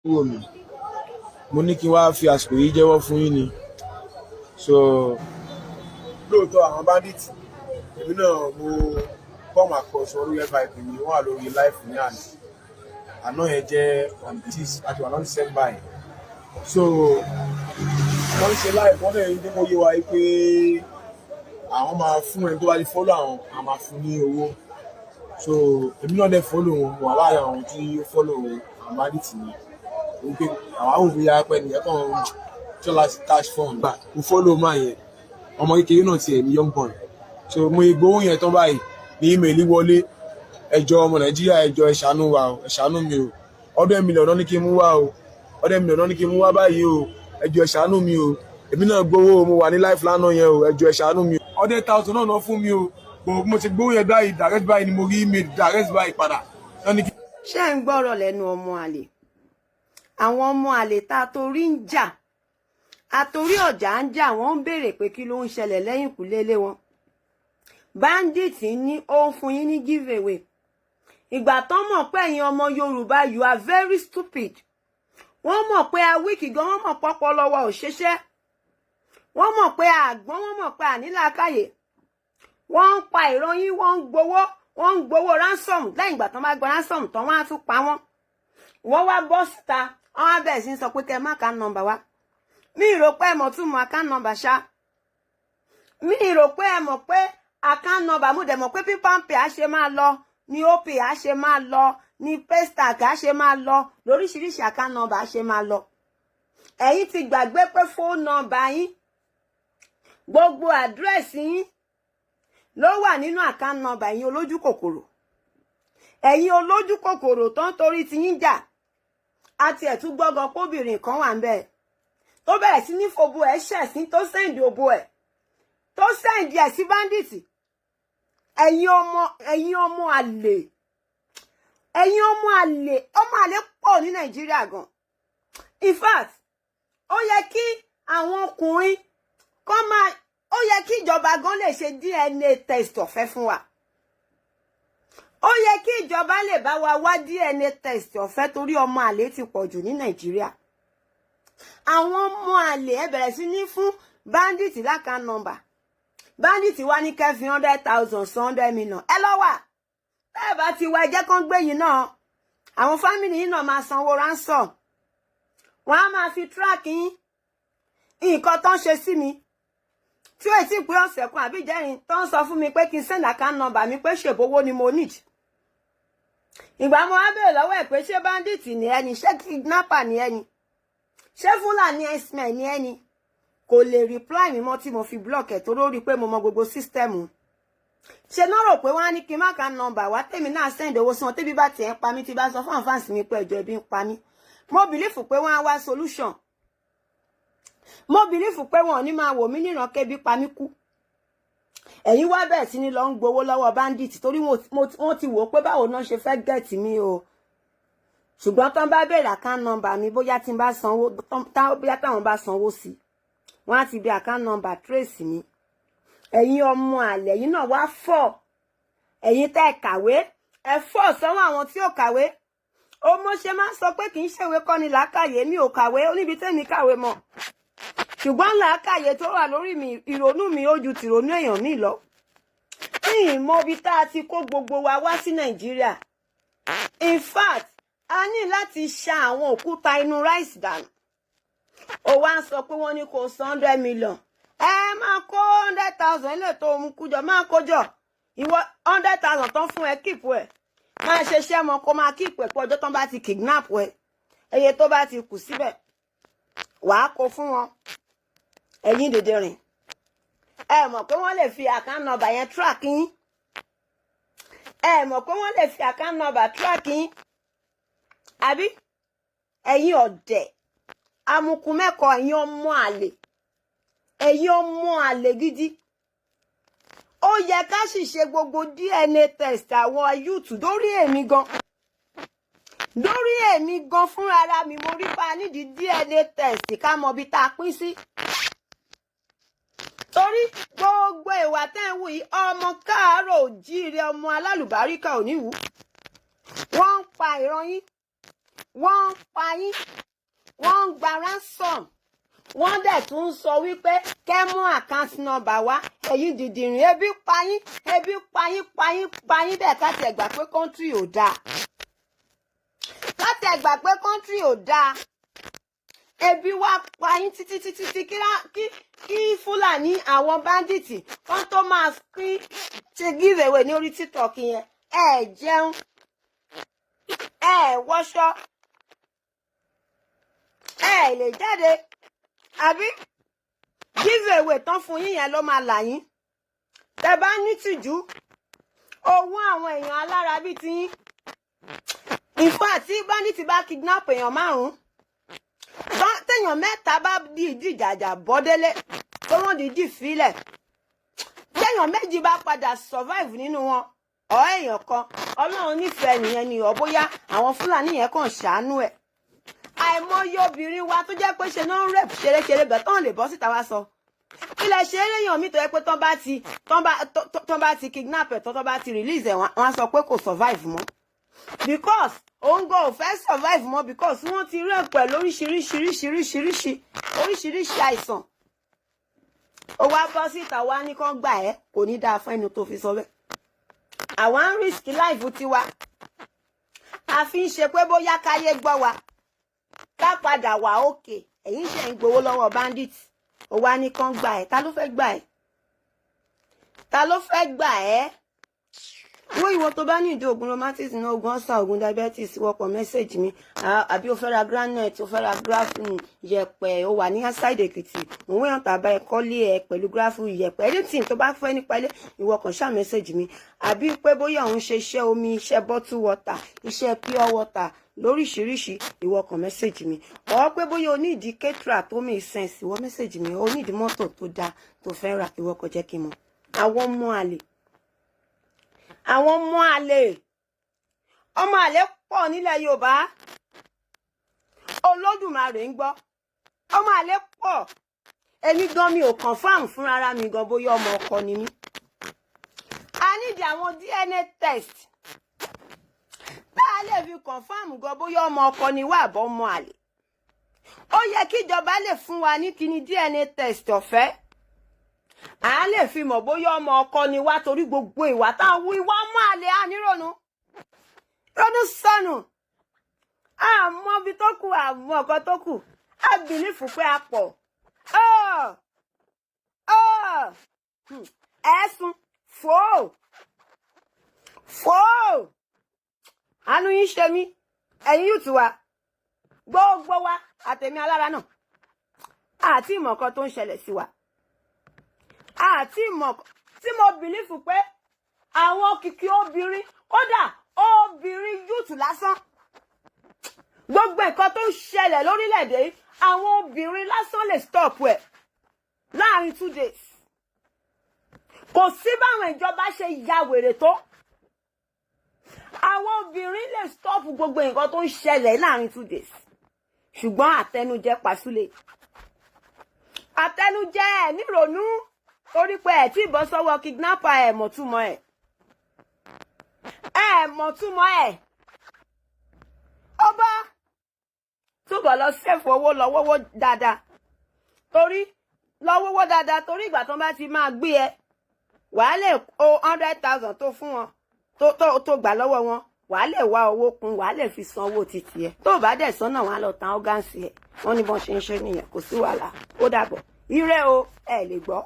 Wò mí, mo ní kí n wá fi àsìkò yìí jẹ́wọ́ fún yín ni. So lóòótọ́, àwọn bandit, èmi náà mo come across wọn lórí FYP mi. Wọ́n wà lórí live ní àná. Àná yẹn jẹ́ on this àti wà lọ́nà seven báyìí. So wọ́n ń ṣe live, wọ́n dẹ̀ ń jẹ́ kó yé wa pé àwọn máa fún ẹni tó bá ti follow àwọn, àwọn máa fún ní owó. So èmi náà dẹ̀ follow wọn, wà láàrin àwọn tí ó follow àwọn bandit ni, wípé àwọn àwọn òbí ya pẹ́ nìyẹn kàn tí wọ́n láti cash fund gbà. Mo follow máa yẹn, ọmọ kékeré náà tiẹ̀ ní, young boy. So mo gbowó yẹn tán báyìí ní email wọlé. Ẹ jọ̀ọ́, ọmọ Nàìjíríà, ẹ jọ̀ọ́, ẹ ṣàánú wa o, ẹ ṣàánú mi o. 100 million náà ní kí n mú wá o, 100 million náà ní kí n mú wá báyìí o. Ẹ jọ̀ọ́, ẹ ṣàánú mi o. Èmi náà gbowó, mo wà ní live lánàá yẹn o. Ẹ jọ̀ọ́, ẹ ṣàánú mi o. 100,000 náà fún mi o. Bò mo ti gbowó yẹn báyìí, direct báyìí ni mo rí email direct báyìí padà náà ní kí. Ṣé ń gbọ́rọ̀ lẹ́nu ọmọ àlè? Àwọn ọmọ àlè tá a torí ń jà, àtorí ọ̀jà ń jà, wọ́n ń béèrè pé kí ló ń ṣẹlẹ̀ lẹ́yìn kúlélé wọn. Bandit ní ó ń fún yín ní give away. Ìgbà tán mọ̀ pé ẹ̀yin ọmọ Yorùbá, you are very stupid. Wọ́n mọ̀ pé a weak gan, wọ́n mọ̀ pọ́pọ́ lọ́wọ́ ò ṣeṣẹ́, wọ́n mọ̀ pé àgbọ́n, wọ́n mọ̀ pé ànílàákàyè. Wọ́n ń pa ìran yín, wọ́n ń gbowó, wọ́n ń gbowó ransom. Lẹ́yìn ìgbà tán bá gba ransom tán, wọ́n á tún pa wọ́n. Wọ́n wá bọ́ síta, wọ́n á bẹ̀rẹ̀ sí ní sọ pé kẹ́ ẹ má account number wá. Mi rò pé ẹ mọ̀ tún mọ̀ account number ṣá. Mi rò pé ẹ mọ̀ pé account number. Mo dẹ̀ mọ̀ pé PalmPay á ṣe máa lọ, ní Opay á ṣe máa lọ, ní Paystack á ṣe máa lọ, lóríṣiríṣi account number á ṣe máa lọ. Ẹ̀yin ti gbàgbé pé phone number yín, gbogbo address yín ló wà nínú account number. Ẹ̀yin olójú kòkòrò, ẹ̀yin olójú kòkòrò tó ń torí ti yín jà. Àti ẹ̀tún gbọ́gàn póbìnrin kan wà ń bẹ̀ tó bẹ̀rẹ̀ sí ní fòbo ẹ̀ ṣẹ̀sín, tó send òbo ẹ̀, tó send ẹ̀ sí bandit. Ẹ̀yin ọmọ, ẹ̀yin ọmọ àlè, ẹ̀yin ọmọ àlè, ọmọ àlè pọ̀ ní Nàìjíríà gan. In fact, ó yẹ kí àwọn ọkùnrin kọ́ máa, ó yẹ kí ìjọba gan lè ṣe DNA test ọ̀fẹ́ fún wa. Ó yẹ kí ìjọba lè bá wa wá DNA test ọ̀fẹ́, torí ọmọ àlè ti pọ̀ jù ní Nàìjíríà. Àwọn ọmọ àlè, ẹ bẹ̀rẹ̀ sí ní fún bandit l'account number. Bandit wá ní kẹfì 100,000 san 100 million. Ẹ lọ wà bẹ́ẹ̀ bá ti wá, ẹ jẹ́ kán gbé yín náà. Àwọn family yín náà máa sanwó ransom, wọ́n á máa fi track yín. Nǹkan tó ń ṣe sí mi tí ó ti pé ọ̀sẹ̀ kan àbí ìjẹrin, tó ń sọ fún mi pé kí n send account number mi, pé ṣèbówó ni mo need. Ìgbà mo wá bèèrè lọ́wọ́ ẹ̀ pé ṣé bandit ni ẹni, ṣé kidnapper ni ẹni, ṣé Fúlàní herdsmen ni ẹni, kò lè reply mi mọ́ tí mo fi block ẹ̀, torí ó rí i pé mo mọ gbogbo system. Ṣe náà rò pé wọ́n á ní kí n má account number wá, tèmi náà send owó sí wọn. Tẹ́bí bá tiẹ̀ ń pa mí, tí bá sọ fún àwọn fans mi pé ẹjọ́, ebi ń pa mí, mo believe pé wọ́n á wá solution. Mo believe pé wọn ò ní máa wò mí níran kébi pa mí kú. Ẹ̀yin wá bẹ̀rẹ̀ sí ní lọ ń gbowó lọ́wọ́ bandit, torí wọ́n ti wò ó pé báwo náà ṣe fẹ́ get mi o. Ṣùgbọ́n tán bá béèrè account number mi, bóyá tí n bá sanwó, bóyá táwọn bá sanwó sí, wọ́n á ti bí account number trace mi. Ẹ̀yin ọmọ àlè yìí náà wá fọ̀. Ẹ̀yin tẹ́ ẹ kàwé, ẹ fọ̀ sọ́wọ́ àwọn tí ò kàwé. Ó mọ ṣe máa ń sọ pé kì í ṣèwé kọ́ ni làákàyè. Mi ò kàwé, ó níbi tẹ́mi kàwé mọ́, ṣùgbọ́n làákàyè tó wà lórí mi, ìrònú mi ó ju tìrònú èèyàn mi lọ. Ní ìmọ̀ ibi tá a ti kó gbogbo wa wá sí Nàìjíríà. In fact, a ní láti ṣa àwọn òkúta inú rice dànù. Ó wá ń sọ pé wọ́n ní kó san 100 million. Ẹ máa kó 100,000 ilé tó mú kújọ, máa kójọ. Ìwọ, 100,000 tán fún ẹ, keep ẹ, máa ṣe iṣẹ́ mọ, kó máa keep ẹ pé ọjọ́ tán bá ti kidnap ẹ, iye tó bá ti kù síbẹ̀, wàá kó fún wọn. Ẹ̀yin dèdè rìn, ẹ mọ̀ pé wọ́n lè fi account number yẹn track yín. Ẹ mọ̀ pé wọ́n lè fi account number track yín, àbí? Ẹ̀yin ọ̀dẹ̀ amukumẹ́kọ̀ọ́, ẹ̀yin ọmọ àlè, ẹ̀yin ọmọ àlè gidi. Ó yẹ ká sì ṣe gbogbo DNA test àwọn youth. Lórí èmi gan, lórí èmi gan fúnra mi, mo rí pa nídìí DNA test, ká mọ ibi tá a pín sí, torí gbogbo ìwà tẹ́ ń wù yìí, ọmọ káàárọ̀ òjíire, ọmọ alálùbáríkà ò ní wù. Wọ́n ń pa ìran yín. Wọ́n ń pa yín, wọ́n ń gba ransom, wọ́n dẹ̀ tún ń sọ wípé kẹ́ mú account number wá. Èyí dìdìrín, ebi pa yín, ebi pa yín, pa yín, pa yín bẹ́ẹ̀. Ká tiẹ̀ gbà pé country ò dáa, ká tiẹ̀ gbà pé country ò dáa, ebi wá pa yín títí títí tí kí Fúlàní, àwọn bandits kan tó máa pín ṣe give away ní orí TikTok yẹn. Ẹ jẹun, ẹ wọṣọ, ẹ lè jáde, àbí give away tán fún yín yẹn ló máa là yín? Tẹ bá ní tìjú owó àwọn èèyàn alára bíi tiyín. In fact, tí bandit bá kidnap èèyàn márùn-ún, téèyàn mẹ́ta bá dìídì jàjà bọ́délé tó wọ́n dìídì fílẹ̀, téèyàn méjì bá padà survive nínú wọn, ọ̀ èèyàn kan, Ọlọ́run nífẹ̀ẹ́ nìyẹn ni, ọ̀ bóyá àwọn Fúlàní yẹn kàn ṣàánú ẹ̀. Àìmọye obìnrin wa tó jẹ́ pé ṣe náà ń rape ṣeréṣeré bẹ̀ tán lè bọ́ síta wá sọ ilẹ̀ ṣe eré yàn mí, tó yẹ pé tán bá ti kidnap ẹ̀, tán bá ti release ẹ̀, wọ́n á sọ pé kò survive mọ́, because òun gan ò fẹ́ survive mọ́, because wọ́n ti rape ẹ̀ lóríṣiríṣiríṣiríṣiríṣi oríṣiríṣi àìsàn. Ó wá bọ́ síta, wá ní kán gbà ẹ́, kò ní dáa fún ẹnu tó fi sọ bẹ́ẹ̀. Àwa ń risk life tiwa, a fi ń ṣe pé bóyá káyé gbọ́ wa, ká padà wà òkè. Ẹ̀yin ṣe ń gbowó lọ́wọ́ bandit, ó wá ní kán gbà ẹ́. Ta ló fẹ́ gbà ẹ́? Ta ló fẹ́ gbà ẹ́? Wọ́n ìwọ tó bá ní ìdí oògùn rheumatism ní, oògùn ulcer, oògùn diabetes, wọ́pọ̀ message mi. Àbí o fẹ́ ra granite, o fẹ́ ra gravel, yẹ̀pẹ̀, o wà ní outside Èkìtì, òun wíyàn tàbá ẹ kọ́lé ẹ pẹ̀lú gravel, yẹ̀pẹ̀, anything tó bá fẹ́ nípa ilé, ìwọ kàn ṣáà message mi. Àbí pé bóyá òun ṣe iṣẹ́ omi, iṣẹ́ bottle water, iṣẹ́ pure water lóríṣiríṣi, ìwọ kàn message mi. Ọ̀ pé bóyá o ní ìdí caterer tó make sense, ìwọ message mi. O ní ìdí mọ́tò tó dáa tó fẹ́ rà, ìwọ kàn jẹ́ kí n mọ̀. Àwọn ọmọ àlè, àwọn ọmọ àlè, ọmọ àlè pọ̀ nílẹ̀ Yorùbá. Olódùmarè ń gbọ́, ọmọ àlè pọ̀. Èmi gan, mi ò confirm fúnra mi gan bóyá ọmọ ọkọ ni mí. A nídìí àwọn DNA test tá a lè fi confirm gan bóyá ọmọ ọkọ ni wà bọ́ ọmọ àlè. Ó yẹ kíjọba lè fún wa ní kíní DNA test ọ̀fẹ́, à á lè fi mọ̀ bóyá ọmọ ọkọ ni wá, torí gbogbo ìwà táwọn wú, ìwà ọmọ àlè, ànírònú ronú sọnù, àmọ́ ibi tó kù, àmọ́ ọ̀kan tó kù, á believe pé a pọ̀. Ẹ̀sùn fòó fòó, àánú yín ṣe mí. Ẹ̀yin yóò tù wá, gbogbo wa, àtẹ̀mí alára náà, àti ìmọ̀ kan tó ń ṣẹlẹ̀ sí wa, àti ìmọ̀ tí mo believe pé àwọn kìkì obìnrin, kódà obìnrin youth lásán, gbogbo nǹkan tó ń ṣẹlẹ̀ lórílẹ̀‐èdè yìí, àwọn obìnrin lásán lè stop ẹ̀ láàrin 2 days. Kò sí báwọn ìjọba ṣe ya wèrè tó, àwọn obìnrin lè stop gbogbo nǹkan tó ń ṣẹlẹ̀ láàrin 2 days. Ṣùgbọ́n àtẹnujẹ pàṣúlẹ̀, àtẹnujẹ ẹ̀ nírònú, torí pé ẹ̀ tí ìbọn sọ́wọ́ kidnapper, ẹ̀ mọ̀túmọ̀ ẹ̀, ẹ̀ mọ̀túmọ̀ ẹ̀. Ó bá túbọ̀ lọ save owó, lọ wọ́wọ́ dáadáa, torí lọ wọ́wọ́ dáadáa, torí ìgbà tó bá ti máa gbé ẹ, wàá lè o 100,000 tó fún wọn, tó gbà lọ́wọ́ wọn, wàá lè wá owó kún, wàá lè fi san owó títì ẹ. Tó bá dẹ̀ sọ́nà, wọn á lọ tan organs ẹ. Wọ́n ní bọ́n ṣe ń ṣe nìyẹn. Kò sí wàhálà, ó dàbọ̀, ire o. Ẹ lè gbọ́.